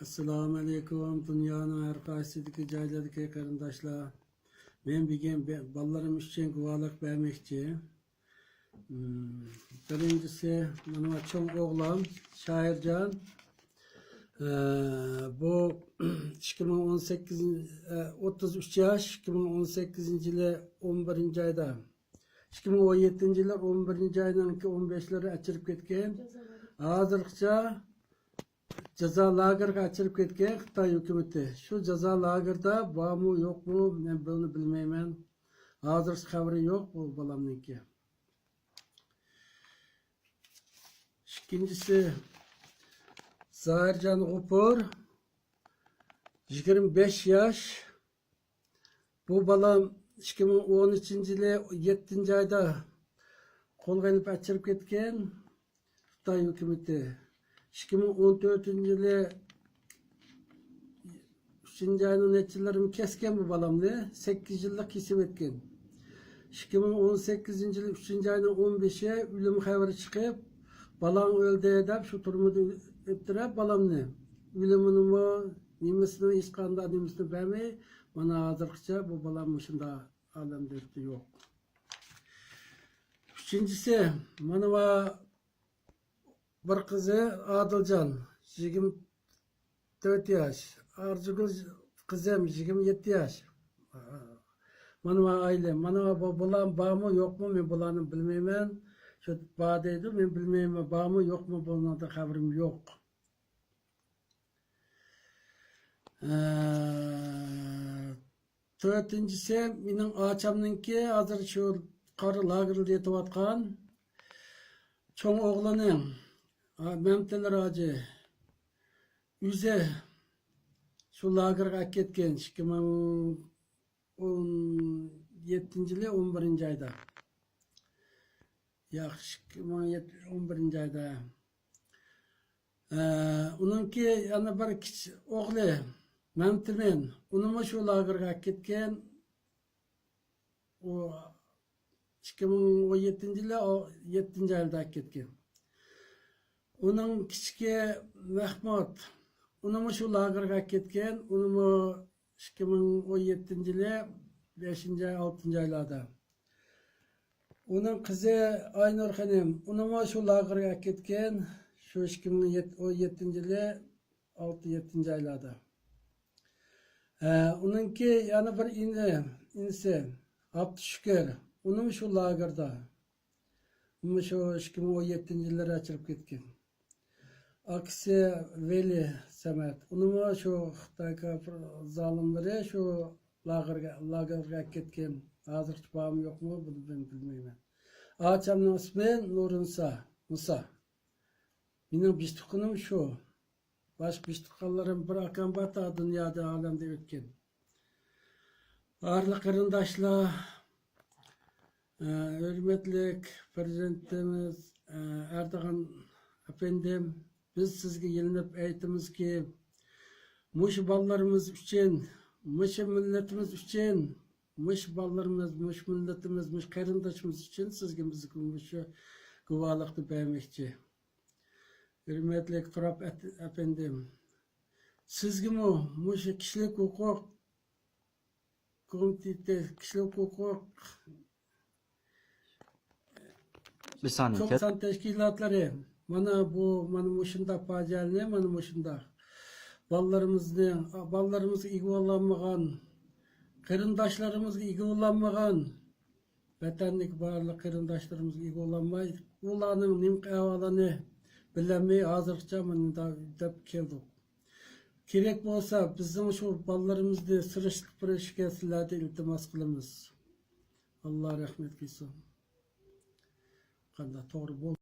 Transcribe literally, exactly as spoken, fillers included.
ئەسسالامۇئەلەيكۇم، دۇنيانىڭ ھەر قايسىدىكى جايلىرىدىكى قېرىنداشلار. مەن بۈگۈن بە-، بالىلىرىم ئۈچۈن گۇۋاھلىق بەرمەكچى. مم، بىرىنچىسى، مانا چوڭ ئوغلۇم شاھىرجان. ئە، بۇ ئىككى مىڭ ئون سەككىز، ئە، ئوتتۇز ئۈچ ياش، ئىككى مىڭ ئون سەككىزىنچى يىلى ئون بىرىنچى ئايدا، ئىككى مىڭ ئون يەتتىنچى يىلى ئون بىرىنچى ئاينىڭكى ئون بەشلىرى ئەچىرىپ كەتكەن. ھازىرغىچە جازا لاگېرىغا ئەچىرىپ كەتكەن خىتاي ھۆكۈمىتى. شۇ جازا لاگېرىدا بارمۇ، يوقمۇ، مەن بۇنى بىلمەيمەن. ھازىرغىچە خەۋىرى يوق بۇ بالامنىڭكى. ئىككىنچىسى، زاھىرجان غوپۇر، يىگىرمە بەش ياش. بۇ بالام ئىككى مىڭ ئون ئۈچىنچى يىلى يەتتىنچى ئايدا قولغا ئېلىپ ئەچىرىپ كەتكەن خىتاي ھۆكۈمىتى. ئىككى مىڭ ئون تۆتىنچى يىلى ئۈچىنچى ئاينىڭ نەچچىلىرىمۇ كەسكەن بۇ بالامنى، سەككىز يىللىق كېسىۋەتكەن. ئىككى مىڭ ئون سەككىزىنچى يىلى ئۈچىنچى ئاينىڭ ئون بەشى ئۆلۈم خەۋىرى چىقىپ، بالاڭ ئۆلدى دەپ شۇ تۈرمىدە ئۆلتۈرۈپ بالامنى. ئۆلۈمىنىمۇ، نېمىسىنى، ھېچقانداق نېمىسىنى بەرمەي، مانا ھازىرغىچە بۇ بالام مۇشۇنداق ئالەمدە ئۆتتى، يوق. ئۈچىنچىسى، مانا بۇ بىر قىزى ئادىلجان، يىگىرمە تۆت ياش، ئارزۇگۈل قىزىم، يىگىرمە يەتتە ياش. مانا بۇ ئائىلە، مانا بۇ، بۇلار بارمۇ، يوقمۇ، مەن بۇلارنى بىلمەيمەن. شۇ بار دەيدۇ، مەن بىلمەيمەن، بارمۇ، يوقمۇ، بۇنىڭدىن خەۋىرىم يوق. ئە، تۆتىنچىسى، مېنىڭ ئاچامنىڭكى ھازىر شۇ قارا لاگېردا يېتىۋاتقان چوڭ ئوغلىنىڭ، ئا، مەمتىلى راجى ئۆزى شۇ لاگېرغا ئەكەتكەن، ئىككى مىڭ ئون يەتتىنچى يىلى ئون بىرىنچى ئايدا. ياخشى، ئىككى مىڭ ئون بىرىنچى ئايدا. ئە، ئۇنىڭكى يەنە بىر كىچىك ئوغلى مەمتىمىن، ئۇنىمۇ شۇ لاگېرغا ئەكەتكەن. ئۇ ئىككى مىڭ ئون يەتتىنچى يىلى، ئۇ يەتتىنچى ئايدا ئەكەتكەن. ئۇنىڭ كىچىكى مەھمۇت، ئۇنىمۇ شۇ لاگېرغا ئەكەتكەن. ئۇنىمۇ ئىككى مىڭ ئون يەتتىنچى يىلى بەشىنچى ئاي، ئالتىنچى ئايلاردا. ئۇنىڭ قىزى ئاينۇر خېنىم، ئۇنىمۇ شۇ لاگېرغا ئەكەتكەن، شۇ ئىككى مىڭ ئون يەتتىنچى يىلى ئالتە، يەتتىنچى ئايلاردا. ھە، ئۇنىڭكى يەنە بىر ئىنى، ئىنىسى ئابدۇشۈكۈر، ئۇنىمۇ شۇ لاگېردا. ئۇمۇ شۇ ئىككى مىڭ ئون يەتتىنچى يىللىرى ئەچىرىپ كەتكەن. ئاكىسى ۋەلى سەمەت، ئۇنىمۇ شۇ خىتاي كاپىر زالىملىرى شۇ لاگېرغا، لاگېرغا ئەكەتكەن. ھازىرغىچە بارمۇ يوقمۇ، بۇنى مەن بىلمەيمەن. ئاچامنىڭ ئىسمى نۇرۇنسا مۇسا. مېنىڭ بىش تۇغقىنىم شۇ. باشقا بىش تۇغقانلىرىم، بىر ئاكام بار، تا دۇنيادا، ئالەمدە ئۆتكەن. بارلىق قېرىنداشلار، ئە، ھۆرمەتلىك پىرېزىدېنتىمىز، ئە، ئەردوغان ئەپەندىم، بىز سىزگە يېلىنىپ ئېيتىمىزكى، مۇشۇ بالىلىرىمىز ئۈچۈن، مۇشۇ مىللىتىمىز ئۈچۈن، مۇشۇ بالىلىرىمىز، مۇشۇ مىللىتىمىز، مۇشۇ قېرىندىشىمىز ئۈچۈن سىزگە بىز مۇشۇ گۇۋاھلىقنى بەرمەكچى. ھۆرمەتلىك تۇراب ئەت-، ئەپەندىم، سىزگىمۇ مۇشۇ كىشىلىك ھوقۇق كومىتېتى، كىشىلىك ھوقۇق بىر سانى توقسان تەشكىلاتلىرى، مانا بۇ، مانا مۇشۇنداق پاجىئەنى، مانا مۇشۇنداق بالىلىرىمىزنى، بالىلىرىمىزغا ئىگە بولالمىغان، قېرىنداشلىرىمىزغا ئىگە بولالمىغان، ۋەتەندىكى بارلىق قېرىنداشلىرىمىزغا ئىگە بولالماي، ئۇلارنىڭ نېمە ئەھۋالىنى بىلەلمەي، ھازىرغىچە مۇنداق دەپ كەلدۇق. كېرەك بولسا، بىزنىڭ شۇ بالىلىرىمىزنى سىرىشتۇرۇپ بېرىشكە سىلەردىن ئىلتىماس قىلىمىز. ئاللا رەھمەت قىلسۇن. قانداق توغرا بول-